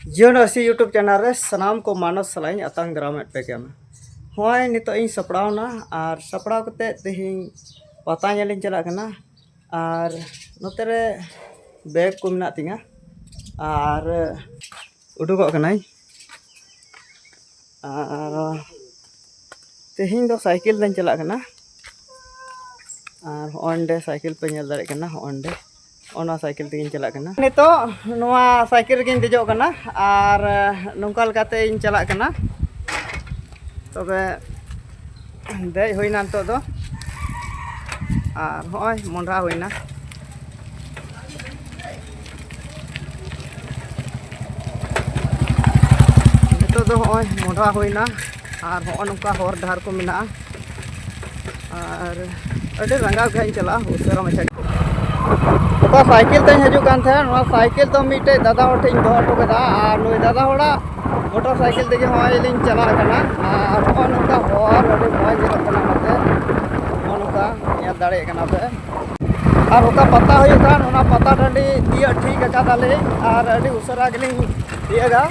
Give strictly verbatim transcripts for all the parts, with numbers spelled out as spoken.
ᱡᱤᱭᱚᱱ ᱟᱹᱥᱤ YouTube channel ᱨᱮ ᱥᱟᱱᱟᱢ ᱠᱚ ᱢᱟᱱᱚᱥ ᱥᱟᱞᱟᱜ ᱤᱧ ᱟᱛᱟᱝ ᱫᱟᱨᱟᱢᱮᱫ ᱯᱮ ᱠᱟᱱᱟ᱾ ᱦᱚᱸᱜᱼᱚᱭ ᱱᱤᱛᱚᱜ ᱤᱧ ᱥᱟᱯᱲᱟᱣ ᱮᱱᱟ ᱟᱨ ᱥᱟᱯᱲᱟᱣ ᱠᱟᱛᱮᱫ ᱛᱮᱦᱮᱧ ᱯᱟᱛᱟ ᱧᱮᱞ ᱤᱧ ᱪᱟᱞᱟᱜ ᱠᱟᱱᱟ᱾ ᱟᱨ ᱱᱚᱛᱮ ᱨᱮ ᱵᱮᱜᱽ ᱠᱚ ᱢᱮᱱᱟᱜ ᱛᱤᱧᱟᱹ ᱟᱨ ᱩᱰᱩᱠᱚᱜ ᱠᱟᱹᱱᱟᱹᱧ᱾ ᱟᱨ ᱛᱮᱦᱮᱧ ᱫᱚ ᱥᱟᱭᱠᱮᱞ ᱛᱮᱧ ᱪᱟᱞᱟᱜ ᱠᱟᱱᱟ᱾ ᱟᱨ ᱦᱚᱸᱜᱼᱚᱭ ᱱᱚᱸᱰᱮ ᱥᱟᱭᱠᱮᱞ ᱯᱮ ᱧᱮᱞ ᱫᱟᱲᱮᱭᱟᱜ ᱠᱟᱱᱟ, ᱦᱚᱸᱜᱼᱚᱭ ᱱᱚᱸᱰᱮ ᱚᱱᱟ ᱥᱟᱭᱠᱮᱞ ᱛᱮᱜᱮᱧ ᱪᱟᱞᱟᱜ ᱠᱟᱱᱟ᱾ ᱱᱤᱛᱚᱜ ᱱᱚᱣᱟ ᱥᱟᱭᱠᱮᱞ ᱨᱮᱜᱮᱧ ᱫᱮᱡᱚᱜ ᱠᱟᱱᱟ ᱟᱨ ᱱᱚᱝᱠᱟ ᱞᱮᱠᱟᱛᱮᱧ ᱪᱟᱞᱟᱜ ᱠᱟᱱᱟ᱾ ᱛᱚᱵᱮ ᱫᱮᱡ ᱦᱩᱭᱱᱟ ᱱᱤᱛᱚᱜ ᱫᱚ, ᱟᱨ ᱦᱚᱸᱜᱼᱚᱭ ᱢᱚᱸᱰᱷᱟ ᱦᱩᱭᱱᱟ᱾ ᱱᱤᱛᱚᱜ ᱫᱚ ᱦᱚᱸᱜᱼᱚᱭ ᱢᱚᱸᱰᱷᱟ ᱦᱩᱭᱱᱟ, ᱟᱨ ᱦᱚᱸᱜᱼᱚ ᱱᱚᱝᱠᱟ ᱦᱚᱨ ᱰᱟᱦᱟᱨ ᱠᱚ ᱢᱮᱱᱟᱜᱼᱟ᱾ ᱟᱨ ᱟᱹᱰᱤ ᱨᱟᱸᱜᱟᱣ ᱜᱮ ᱦᱟᱸᱜ ᱤᱧ ᱪᱟᱞᱟᱜᱼᱟ ᱩᱥᱟᱹᱨᱟ ᱢᱟᱪᱷᱟ᱾ ᱚᱠᱟ ᱥᱟᱭᱠᱮᱞ ᱛᱮᱧ ᱦᱤᱡᱩᱜ ᱠᱟᱱ ᱛᱟᱦᱮᱸᱫ, ᱱᱚᱣᱟ ᱥᱟᱭᱠᱮᱞ ᱫᱚ ᱢᱤᱫᱴᱮᱡ ᱫᱟᱫᱟ ᱦᱚᱲ ᱴᱷᱮᱱ ᱤᱧ ᱫᱚᱦᱚ ᱦᱚᱴᱚ ᱠᱟᱫᱟ᱾ ᱟᱨ ᱱᱩᱭ ᱫᱟᱫᱟ ᱦᱚᱲᱟᱜ ᱢᱚᱴᱚᱨ ᱥᱟᱭᱠᱮᱞ ᱛᱮᱜᱮ ᱦᱚᱸᱜᱼᱚᱭ ᱞᱤᱧ ᱪᱟᱞᱟᱜ ᱠᱟᱱᱟ᱾ ᱟᱨ ᱦᱚᱸᱜᱼᱚ ᱱᱚᱝᱠᱟ ᱦᱚᱨ ᱟᱹᱰᱤ ᱢᱚᱡᱽ ᱧᱮᱞᱚᱜ ᱠᱟᱱᱟ ᱱᱚᱛᱮ, ᱱᱚᱜᱼᱚ ᱱᱚᱝᱠᱟ ᱧᱮᱞ ᱫᱟᱲᱮᱭᱟᱜ ᱠᱟᱱᱟ ᱯᱮ᱾ ᱟᱨ ᱚᱠᱟ ᱯᱟᱛᱟ ᱦᱩᱭᱩᱜ ᱠᱟᱱ, ᱚᱱᱟ ᱯᱟᱛᱟ ᱴᱟᱺᱰᱤ ᱛᱤᱭᱟᱹᱜ ᱴᱷᱤᱠ ᱟᱠᱟᱫᱟᱞᱤᱧ ᱟᱨ ᱟᱹᱰᱤ ᱩᱥᱟᱹᱨᱟ ᱜᱮᱞᱤᱧ ᱛᱤᱭᱟᱹᱜᱟ᱾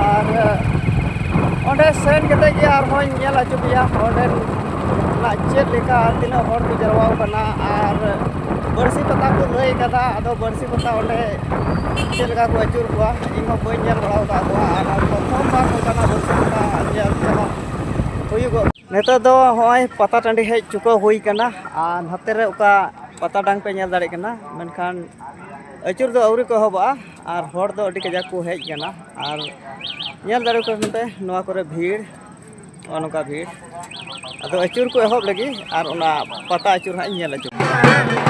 ᱟᱨ ᱚᱸᱰᱮ ᱥᱮᱱ ᱠᱟᱛᱮ ᱜᱮ ᱟᱨᱦᱚᱸᱧ ᱧᱮᱞ ᱦᱚᱪᱚ ᱯᱮᱭᱟ ᱚᱸᱰᱮ ᱱᱟᱜ ᱪᱮᱫ ᱞᱮᱠᱟ ᱛᱤᱱᱟᱹᱜ ᱦᱚᱲ ᱠᱚ ᱡᱟᱨᱣᱟ ᱟᱠᱟᱱᱟ᱾ ᱟᱨ ᱵᱟᱹᱲᱥᱤ ᱯᱟᱛᱟ ᱠᱚ ᱞᱟᱹᱭ ᱠᱟᱫᱟ, ᱟᱫᱚ ᱵᱟᱹᱲᱥᱤ ᱯᱟᱛᱟ ᱚᱸᱰᱮ ᱪᱮᱫ ᱞᱮᱠᱟ ᱠᱚ ᱟᱹᱪᱩᱨ ᱠᱚᱣᱟ, ᱤᱧ ᱦᱚᱸ ᱵᱟᱹᱧ ᱧᱮᱞ ᱵᱟᱲᱟ ᱟᱠᱟᱫ ᱠᱚᱣᱟ᱾ ᱟᱨ ᱯᱨᱚᱛᱷᱚᱢ ᱵᱟᱨ ᱚᱱᱠᱟᱱᱟᱜ ᱵᱟᱹᱲᱥᱤ ᱯᱟᱛᱟ ᱧᱮᱞ ᱛᱮᱦᱚᱸ ᱦᱩᱭᱩᱜᱚᱜ᱾ ᱱᱤᱛᱚᱜ ᱫᱚ ᱦᱚᱸᱜᱼᱚᱭ ᱯᱟᱛᱟ ᱴᱟᱺᱰᱤ ᱦᱮᱡ ᱪᱩᱠᱟᱹᱣ ᱦᱩᱭ ᱠᱟᱱᱟ᱾ ᱟᱨ ᱱᱚᱛᱮ ᱨᱮ ᱚᱠᱟ ᱯᱟᱛᱟ ᱰᱟᱝ ᱯᱮ ᱧᱮᱞ ᱫᱟᱲᱮᱭᱟᱜ ᱠᱟᱱᱟ, ᱢᱮᱱᱠᱷᱟᱱ ᱟᱹᱪᱩᱨ ᱫᱚ ᱟᱹᱣᱨᱤ ᱠᱚ ᱮᱦᱚᱵᱚᱜᱼᱟ᱾ ᱟᱨ ᱦᱚᱲ ᱫᱚ ᱟᱹᱰᱤ ᱠᱟᱡᱟᱠ ᱠᱚ ᱦᱮᱡ ᱠᱟᱱᱟ᱾ ᱟᱨ ᱧᱮᱞ ᱫᱟᱲᱮ ᱠᱚ ᱱᱚᱛᱮ ᱱᱚᱣᱟ ᱠᱚᱨᱮ ᱵᱷᱤᱲ, ᱱᱚᱜᱼᱚ ᱱᱚᱝᱠᱟ ᱵᱷᱤᱲ᱾ ᱟᱫᱚ ᱟᱹᱪᱩᱨ ᱠᱚ ᱮᱦᱚᱵ ᱞᱟᱹᱜᱤᱫ, ᱟᱨ ᱚᱱᱟ ᱯᱟᱛᱟ ᱟᱹᱪᱩᱨ ᱦᱟᱸᱜ ᱤᱧ ᱧᱮᱞ ᱦᱚᱪᱚ ᱯᱮᱭᱟ᱾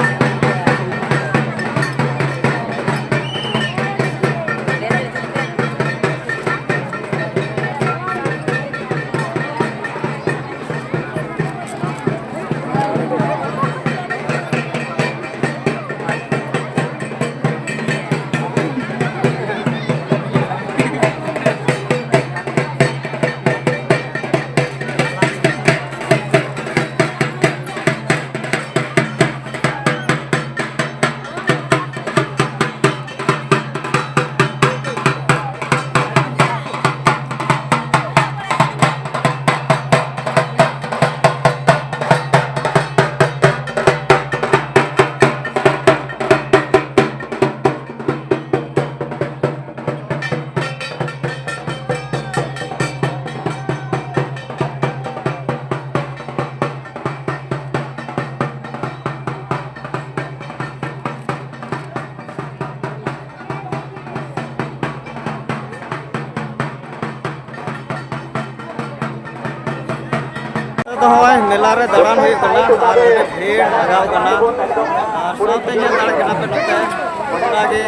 ᱱᱚᱜᱼᱚᱭ ᱢᱮᱞᱟ ᱨᱮ ᱫᱟᱬᱟᱱ ᱦᱩᱭᱩᱜ ᱠᱟᱱᱟ ᱟᱨ ᱟᱹᱰᱤ ᱵᱷᱤᱲ ᱞᱟᱜᱟᱣ ᱠᱟᱱᱟ, ᱟᱨ ᱥᱟᱶᱛᱮ ᱧᱮᱞ ᱫᱟᱲᱮᱭᱟᱜ ᱠᱟᱱᱟ ᱯᱮ ᱱᱚᱛᱮ ᱜᱚᱴᱟ ᱜᱮ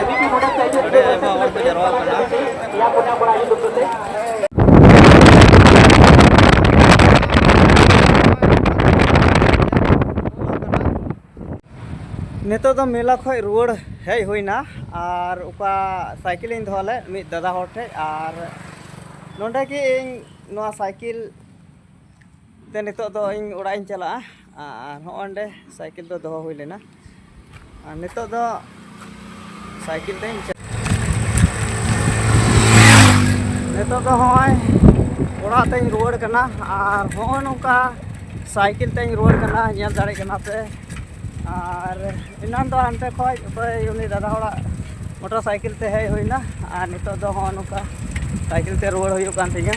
ᱟᱹᱰᱤ ᱟᱭᱢᱟ ᱦᱚᱲ ᱠᱚ ᱡᱟᱨᱣᱟ ᱠᱟᱱᱟ᱾ ᱱᱤᱛᱚᱜ ᱫᱚ ᱢᱮᱞᱟ ᱠᱷᱚᱱ ᱨᱩᱣᱟᱹᱲ ᱦᱮᱡ ᱦᱩᱭᱱᱟ, ᱟᱨ ᱚᱠᱟ ᱥᱟᱭᱠᱮᱞ ᱤᱧ ᱫᱚᱦᱚ ᱞᱮᱫ ᱢᱤᱫ ᱫᱟᱫᱟ ᱦᱚᱲ ᱴᱷᱮᱱ, ᱟᱨ ᱱᱚᱰᱮ ᱜᱮ ᱤᱧ ᱱᱚᱣᱟ ᱥᱟᱭᱠᱮᱞ ᱛᱮ ᱱᱤᱛᱚᱜ ᱫᱚ ᱤᱧ ᱚᱲᱟᱜ ᱤᱧ ᱪᱟᱞᱟᱜᱼᱟ᱾ ᱟᱨ ᱦᱚᱸᱜᱼᱚ ᱱᱚᱸᱰᱮ ᱥᱟᱭᱠᱮᱞ ᱫᱚ ᱫᱚᱦᱚ ᱦᱩᱭ ᱞᱮᱱᱟ, ᱟᱨ ᱱᱤᱛᱚᱜ ᱫᱚ ᱥᱟᱭᱠᱮᱞ ᱛᱮᱧ ᱪᱟ-, ᱱᱤᱛᱚᱜ ᱫᱚ ᱦᱚᱸᱜᱼᱚᱭ ᱚᱲᱟᱜ ᱛᱮᱧ ᱨᱩᱣᱟᱹᱲ ᱠᱟᱱᱟ᱾ ᱟᱨ ᱦᱚᱸᱜᱼᱚ ᱱᱚᱝᱠᱟ ᱥᱟᱭᱠᱮᱞ ᱛᱮᱧ ᱨᱩᱣᱟᱹᱲ ᱠᱟᱱᱟ, ᱧᱮᱞ ᱫᱟᱲᱮᱭᱟᱜ ᱠᱟᱱᱟ ᱯᱮ᱾ ᱟᱨ ᱮᱱᱟᱱ ᱫᱚ ᱦᱟᱱᱛᱮ ᱠᱷᱚᱡ ᱚᱠᱚᱭ ᱩᱱᱤ ᱫᱟᱫᱟ ᱦᱚᱲᱟᱜ ᱢᱚᱴᱚᱨ ᱥᱟᱭᱠᱮᱞ ᱛᱮ ᱦᱮᱡ ᱦᱩᱭᱱᱟ, ᱟᱨ ᱱᱤᱛᱚᱜ ᱫᱚ ᱦᱚᱸᱜᱼᱚ ᱱᱚᱝᱠᱟ ᱥᱟᱭᱠᱮᱞ ᱛᱮ ᱨᱩᱣᱟᱹᱲ ᱦᱩᱭᱩᱜ ᱠᱟᱱ ᱛᱤᱧᱟᱹ᱾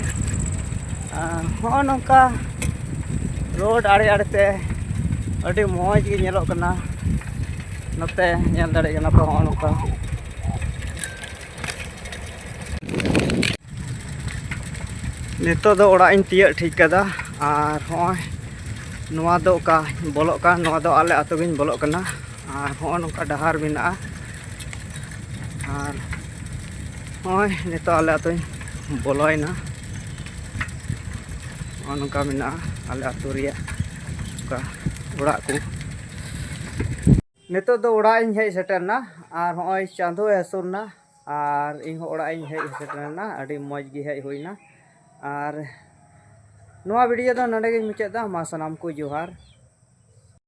ᱟᱨ ᱦᱚᱸᱜᱼᱚ ᱱᱚᱝᱠᱟ ᱨᱳᱰ ᱟᱲᱮ ᱟᱲᱮ ᱛᱮ ᱟᱹᱰᱤ ᱢᱚᱡᱽ ᱜᱮ ᱧᱮᱞᱚᱜ ᱠᱟᱱᱟ᱾ ᱱᱚᱛᱮ ᱧᱮᱞ ᱫᱟᱲᱮᱭᱟᱜ ᱠᱟᱱᱟ ᱯᱮ ᱦᱚᱸᱜᱼᱚ ᱱᱚᱝᱠᱟ᱾ ᱱᱤᱛᱚᱜ ᱫᱚ ᱚᱲᱟᱜ ᱤᱧ ᱛᱤᱭᱟᱹᱜ ᱴᱷᱤᱠ ᱠᱟᱫᱟ᱾ ᱟᱨ ᱦᱚᱸᱜᱼᱚᱭ ᱱᱚᱣᱟ ᱫᱚ ᱚᱠᱟ ᱵᱚᱞᱚᱜ ᱠᱟᱱ, ᱱᱚᱣᱟ ᱫᱚ ᱟᱞᱮ ᱟᱹᱛᱩ ᱜᱤᱧ ᱵᱚᱞᱚᱜ ᱠᱟᱱᱟ᱾ ᱟᱨ ᱦᱚᱸᱜᱼᱚ ᱱᱚᱝᱠᱟ ᱰᱟᱦᱟᱨ ᱢᱮᱱᱟᱜᱼᱟ᱾ ᱟᱨ ᱦᱚᱸᱜᱼᱚᱭ ᱱᱤᱛᱚᱜ ᱟᱞᱮ ᱟᱹᱛᱩᱧ ᱵᱚᱞᱚᱭᱮᱱᱟ᱾ ᱦᱚᱸᱜᱼᱚ ᱱᱚᱝᱠᱟ ᱢᱮᱱᱟᱜᱼᱟ ᱟᱞᱮ ᱟᱹᱛᱩ ᱨᱮᱭᱟᱜ ᱚᱠᱟ ᱚᱲᱟᱜ ᱠᱚ᱾ ᱱᱤᱛᱚᱜ ᱫᱚ ᱚᱲᱟᱜ ᱤᱧ ᱦᱮᱡ ᱥᱮᱴᱮᱨᱱᱟ, ᱟᱨ ᱦᱚᱸᱜᱼᱚᱭ ᱪᱟᱸᱫᱳᱭ ᱦᱟᱹᱥᱩᱨᱱᱟ, ᱟᱨ ᱤᱧ ᱦᱚᱸ ᱚᱲᱟᱜ ᱤᱧ ᱦᱮᱡ ᱥᱮᱴᱮᱨᱱᱟ᱾ ᱟᱹᱰᱤ ᱢᱚᱡᱽ ᱜᱮ ᱦᱮᱡ ᱦᱩᱭᱱᱟ᱾ ᱟᱨ ᱱᱚᱣᱟ ᱵᱷᱤᱰᱤᱭᱳ ᱫᱚ ᱱᱚᱰᱮ ᱜᱤᱧ ᱢᱩᱪᱟᱹᱫ ᱮᱫᱟ᱾ ᱢᱟ ᱥᱟᱱᱟᱢ ᱠᱚ ᱡᱚᱦᱟᱨ᱾